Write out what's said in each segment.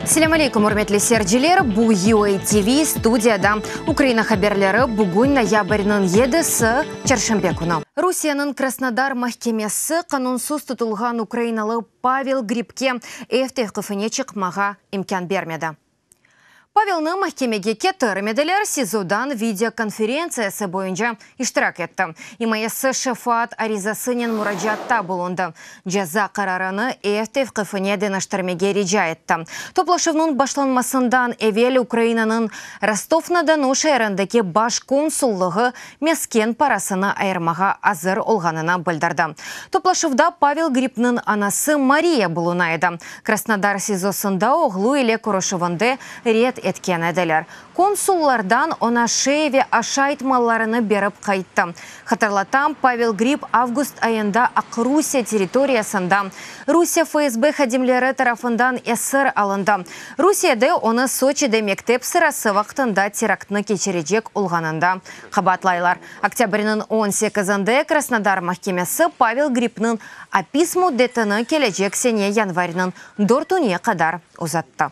Selâm aleyküm, ürmetli seyirciler! Bu UA TV, studiyada Ukraina haberleri, bugün noyabrniñ yedisi, çarşenbe künü. Rusiyeniñ Krasnodar mahkemesi qanunsız tutulğan ukrainalı Pavel Gribke ev tevqifine çıqmağa imkân bermedi. Pavelni mahkemege ketirmediler, SİZOdan video konferentsiyası boyunca iştirak etti. İmayesi şefaat arizasınen muracaatta bulundı, ceza qararını ev tevqifine deñiştirmege rica etti. Toplaşuvnıñ başlanmasından evel Ukrainanıñ Rostov-na-Donu şeerindeki baş konsullığı mesken parasını ayırmağa azır olğanını bildirdi. Toplaşuvda Pavel Gribniñ anası Mariya buluna edi. Krasnodar SİZOsında oğlu ile körüşüvinde red etken ediler. Konsullardan oña şey ve aşayt mallarını berip qayttı. Hatırlatam, Pavel Grib avgust ayında Aqrusiye territoriyasında Rusiye FSB hadimleri tarafından esir alındı. Rusiyede onı Soçide mektep sırası vaqtında teraktnı keçirecek olğanında qabaatlaylar. Oktâbrniñ on sekizinde Krasnodar mahkemesi Pavel Gribniñ apis müddetini kelecek sene yanvarniñ dörtüne qadar uzattı.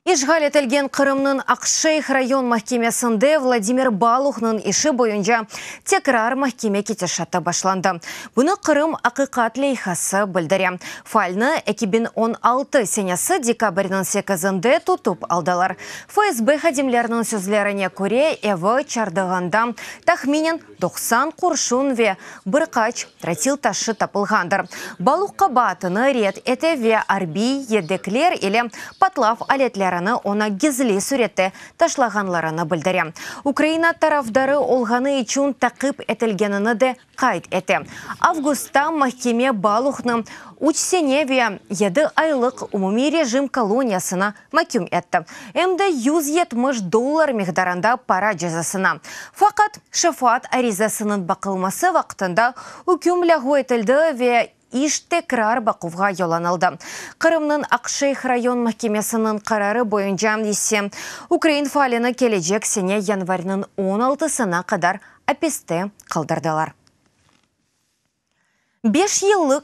İşğal etilgen Qırımnıñ Aqşeyh rayon mahkemesinde Vladimir Baluhnıñ işi boyunca tekrar mahkeme ketişatı başlandı. Bunı Qırım. Aqiqat leyhası bildire. Faalni 2016 senesi dekabrniñ sekizinde tutıp aldılar. FSB hadimleriniñ sözlerine köre, evi çardığında tahminen 90 qurşun ve bir qaç trotil taşı tapılğandır. Baluh qabaatını red ete ve arbiy yedekler ile patlav aletlerini oña gizli sürette taşlağanlarını bildire. Ukraina tarafdarı olğanı içün taqip etilgenini de qayd ete. Avgustta mahkeme Baluhnı üç sene ve yedi aylıq umumiy rejim koloniyasına maküm etti, em de 170 dollar miqdarında para cezasına. Faqat, şefaat arizasınıñ baqılması vaqtında üküm lâğu etildi ve iş tekrar baquvğa yollanıldı. Qırımnıñ Aqşeyh rayon mahkemesiniñ qararı boyunca ise ukrain faalini kelecek sene yanvarniñ on altısına qadar apiste qaldırdılar. Beş yıllıq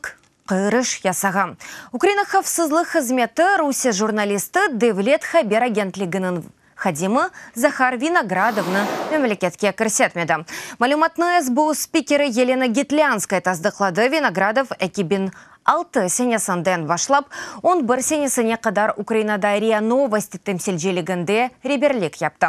kiriş yasağı. Ukraina havfsızlıq hızmeti Rusiye jurnalisti, Devlet haber agentliginiñ hadimi Zahar Vinogradovnı memleketke kirsetmedi. Malümatnı SBU spikeri Yelena Gitlânskaya tasdıqladı. Vinogradov 2006 senesinden başlap 11 senesine qadar Ukrainada RIA Novosti temsilciliginde reberlik yaptı.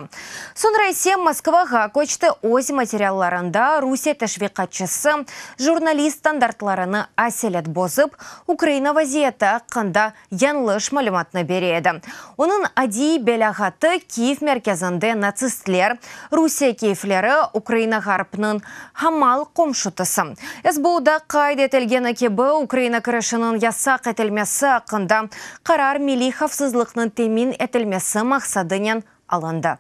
Soñra ise Moskvağa köçti, öz materiallarında Rusiye teşviqatçısı, jurnalist standartlarını aselet bozıp, Ukraina vaziyeti aqqında yañlış malümatnı bere edi. Onıñ adiy belâğatı Kiyev merkezinde natsistler, Rusiye keyfleri, Ukraina ğarpnıñ hamal qomşutısı. SBUda qayd etilgeni kibi, Ukraina kirişiniñ yasaq etilmesi aqqında qarar milliy havfsızlıqnıñ temin etilmesi maqsadınen alındı.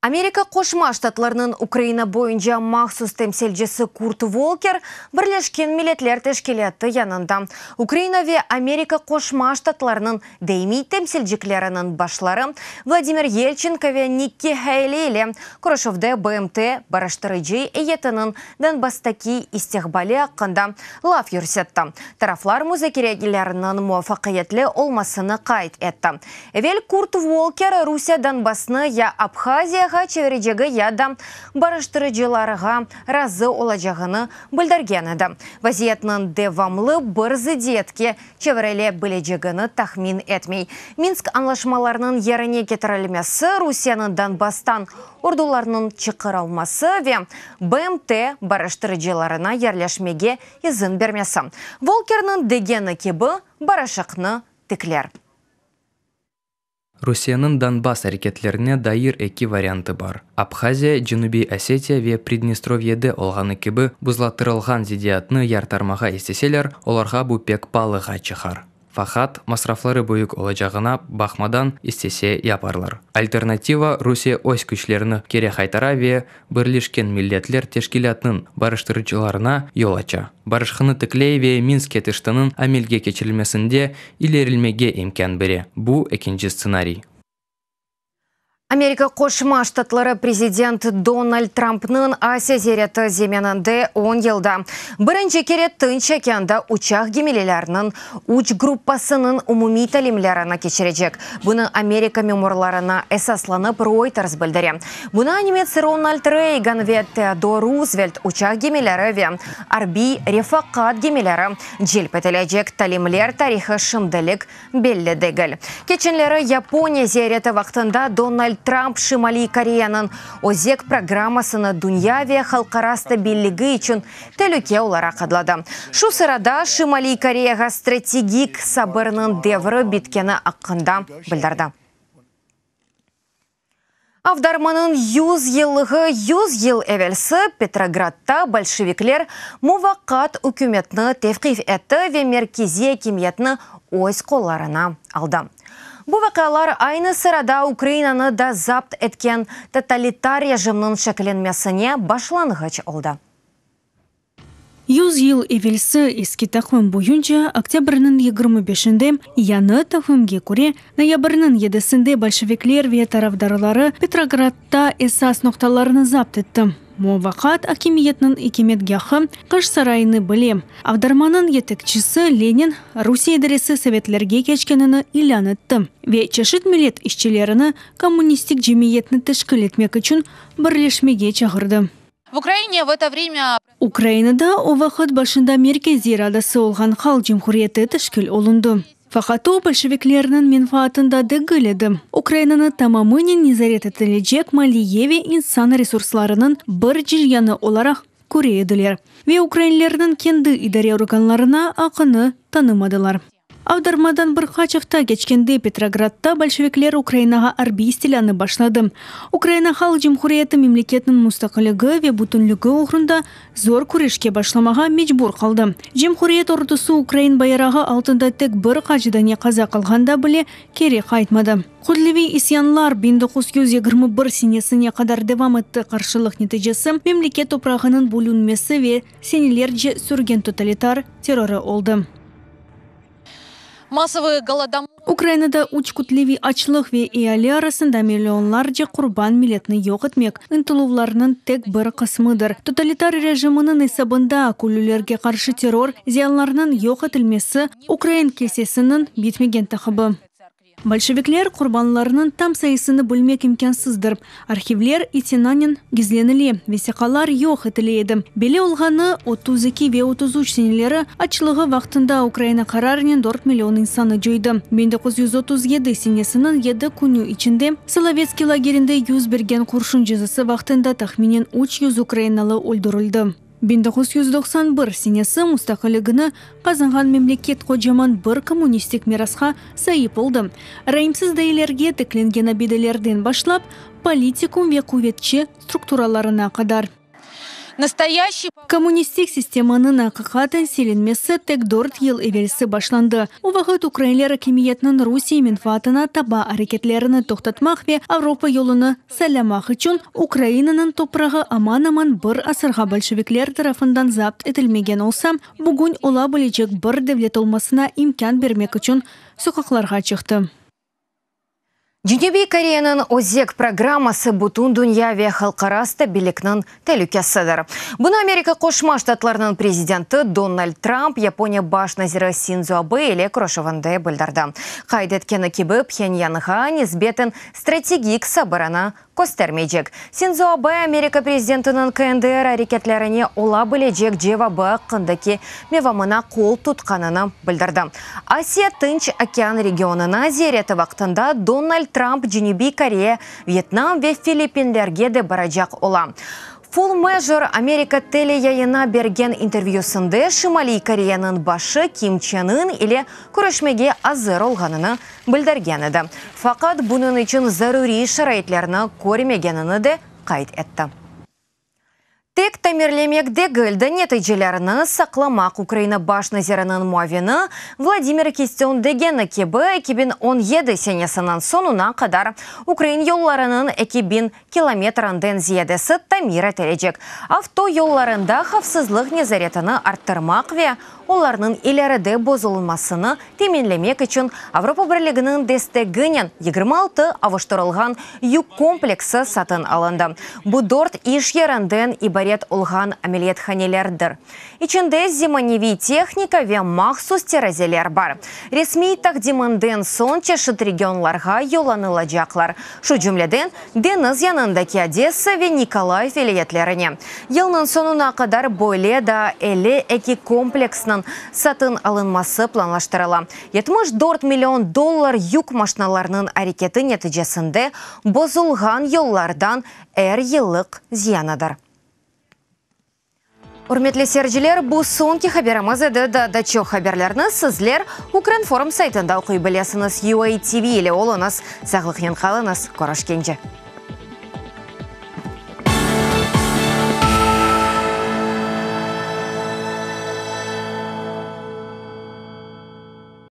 Amerika Qoşma Ştatlarınıñ Ukraina boyunca mahsus temsilcisi Kurt Volker Birleşken Milletler Teşkilâtı yanında Ukraina ve Amerika Qoşma Ştatlarınıñ daimiy temsilcikleriniñ başları Vladimir Yelçenko ve Nikki Haley ile körüşüvde BMT barıştırıcı eyyetiniñ Donbasstaki istiqbali aqqında laf yürsetti. Taraflar muzakerelerniñ muvafaqiyetli olmasını qayd etti. Evel Kurt Volker Rusiye Donbassnı ya Abhaziyağa çevirecegi ya da barıştırıcılarğa razı olacağını bildirgen edi. Vaziyetniñ devamlı bir zıddiyetke çevirile bilecegini tahmin etmey. Minsk añlaşmalarınıñ yerine ketirilmesi, Rusiyeniñ Donbasstan ordularınıñ çıqarılması ve BMT barıştırıcılarına yerleşmege izin bermesi, Volkerniñ degeni kibi, barışıqnı tikler. Rusiyeniñ Donbass areketlerine dair eki variantı bar, Abhaziya, Cenübiy Osetiya ve Pridnestrovyede olğanı kibi buzlattırılğan ziddiyatnı yartarmağa isteseler, olarğa bu pek paalığa çıqar. Faqat, masrafları büyük olacağına baqmadan, istese yaparlar. Alternativa, Rusiye öz küçlerini keri qaytara ve Birleşken Milletler Teşkilâtınıñ barıştırıcılarına yol aça, barışıqnı tikley ve Minsk ketiştiniñ amelge keçirilmesinde ilerilmege imkân bere. Bu ekinci stsenariy. Amerika Qoşma Ştatları prezident Donald Trampnıñ Asiya ziyareti zemininde on yılda birinci kere Tınç okeanda uçaq gemileriniñ üç gruppasınıñ umumiy talimlerini keçirecek. Bunı Amerika memurlarına esaslanıp Reuters bildire. Bunı nemets Ronald Reygan ve Teodor Ruzvelt uçaq gemileri ve arbiy refaqat gemileri celp etilecek talimler tarihı şimdilik belli degil. Keçenleri Yaponiya ziyareti vaqtında Donald Tramp Şimaliy Koreyanıñ özek programmasını dünya ve halqara stabilligi içün telüke olaraq adladı. Şu sırada Şimaliy Koreyağa strategik sabırnıñ devri bitkeni aqqında bildirdi. Avdarmanıñ 100 yıllığı 100 yıl evelsi Petrogradda bolşevikler Muvaqqat ükümetni tevqif etti ve merkeziy akimiyetni öz qollarına aldı. Bu vaqialar aynı sırada Ukrainanı da zapt etken totalitar rejimniñ şekillenmesine başlanğıç oldı. 100 yıl evelsi eski taqvim boyunca oktâbrniñ 25-inde, yañı taqvimge köre, noyabrniñ yedisinde bolşevikler ve tarafdarları Petrogradda esas noqtalarnı zapt etti. Muvaqqat akimiyetniñ ikmetgâhı Qış sarayını bile. Avdarmanıñ yetekçisi Lenin Rusiye idaresi sovetlerge keçkenini ilân etti ve çeşit millet işçilerini kommunistik cemiyetni teşkil etmek içün birleşmege çağırdı. V Ukraiне в это время Ukrainada o vaqıt başında merkeziy Radası olğan Halq Cumhuriyeti teşkil olundı. Faqat o bolşeviklerniñ menfaatında degil edi. Ukrainanı tamamınen nezaret etilecek maliye ve insan resurslarınıñ bir ceryanı olaraq köre ediler ve ukrainlerniñ kendi idare organlarına aqını tanımadılar. Avdarmadan bir qaç afta keçkende Petrogradda bolşevikler Ukrainağa arbiy istilânı başladı. Ukraina Halq Cumhuriyeti memleketniñ mustaqilligi ve bütünligi oğrunda zor küreşke başlamağa mecbur qaldı. Cumhuriyet ordusı ukrain bayrağı altında tek bir qaç dane qazaq qalğanda bile keri qaytmadı. Kütleviy isyanlar 1921 senesine qadar devam etti, qarşılıq neticesi memleket toprağınıñ bölünmesi ve senelerce sürgen totalitar terrorı oldı. Массовые голодоморы. Ukrainada üç kütleviy açlıq ve eali arasında millionlarca qurban milletni yoq etmek ıntıluvlarınıñ tek bir qısmıdır. Totalitar rejiminiñ esabında köylülerge qarşı terror, ziyalılarnıñ yoq etilmesi, ukrain kilsesiniñ bitmegen taqibi. Bolşevikler qurbanlarınıñ tam sayısını bilmek imkânsızdır. Arhivler itinanen gizlenile, vesiqalar yoq etile edi. Belli olğanı, 32 ve 33 seneleri açlığı vaqtında Ukraina qararnen 4 million insanı coydı. 1937 senesiniñ 7 künü içinde Solovetskiy lagerinde 100 bergen qurşun cezası vaqtında tahminen 300 ukrainalı öldürildi. 1991 senesi mustaqilligini qazanğan memleket qocaman bir kommunistik mirasqa saip oldı. Raimsiz dailerge tiklengen abidelerden başlap, politikum ve quvetçi strukturalarına qadar. Настоящий Kommunistik sistemanıñ aqiqaten silinmesi tek 4 yıl evelsi başlandı. O vaqıt ukrainler akimiyetniñ Rusiye menfaatına taba areketlerini toqtatmaq ve Avropa yolunı saylamaq içün Ukrainanıñ toprağı aman-aman bir asırğa bolşevikler tarafından zapt etilmegen olsa, bugün ola bilecek bir devlet olmasına imkân bermek içün soqaqlarğa çıqtı. Cenübiy Koreyanıñ özek programması bütün dünya ve halqara stabillikniñ telükesidir. Bunı Amerika Qoşma Ştatlarınıñ prezidenti Donald Trump Yaponiya baş naziri Sinzo Abe ile körüşüvinde bildirdi. Qayd etkeni kibi, Phenyanğa nisbeten strategik sabırını köstermeycek. Sinzo Abe Amerika prezidentiniñ KNDR areketlerine ola bilecek cevabı aqqındaki mevamına qol tutqanını bildirdi. Asiya Tınç okean regionına ziyareti vaqtında Donald Trump Cenübiy Koreya, Vyetnam ve Filippinlerge de baracaq ola. Full Measure Amerika teleyayına bergen intervyüsinde Şimaliy Koreyanıñ başı Kim Çen In ile körüşmege azır olğanını bildirgen edi. Faqat bunıñ içün zaruriy şaraitlerni körmegenini de qayd etti. Tek tamirlemek degil de neticelerini saqlamaq Ukraina baş naziriniñ muavini Vladimir Kistün degeni kibi 2017 senesiniñ soñuna qadar ukrain yollarınıñ 2000 kilometrinden ziyadesi tamir etilecek. Avto yollarında havfsızlıq nezaretini arttırmaq ve olarnıñ Olarnıñ ileride bozulmasını teminlemek içün Avropa Birliginiñ desteginen 26 avuştırılğan yük kompleksi satın alındı. Bu dört iş yerinden ibaret olğan ameliyathanelerdir. İçinde zemaneviy tehnika ve mahsus terazeler bar. Resmiy taqdiminden soñ çeşit regionlarğa yollanılacaqlar, şu cümleden, deñiz yanındaki Odessa ve Nikolayev vilâyetlerine. Yılnıñ soñuna qadar böyle daa 52 kompleksniñ satın alınması planlaştırıla. 74 million dollar yük maşinalarınıñ areketi neticesinde bozulğan yollardan er yıllıq ziyanıdır. Ürmetli seyirciler, bu soñki haberimiz edi. Daa da çoq haberlerni sizler Ukrinform saytında oquy bilesiñiz. UATV ile oluñız, sağlıqnen qalıñız, körüşkence.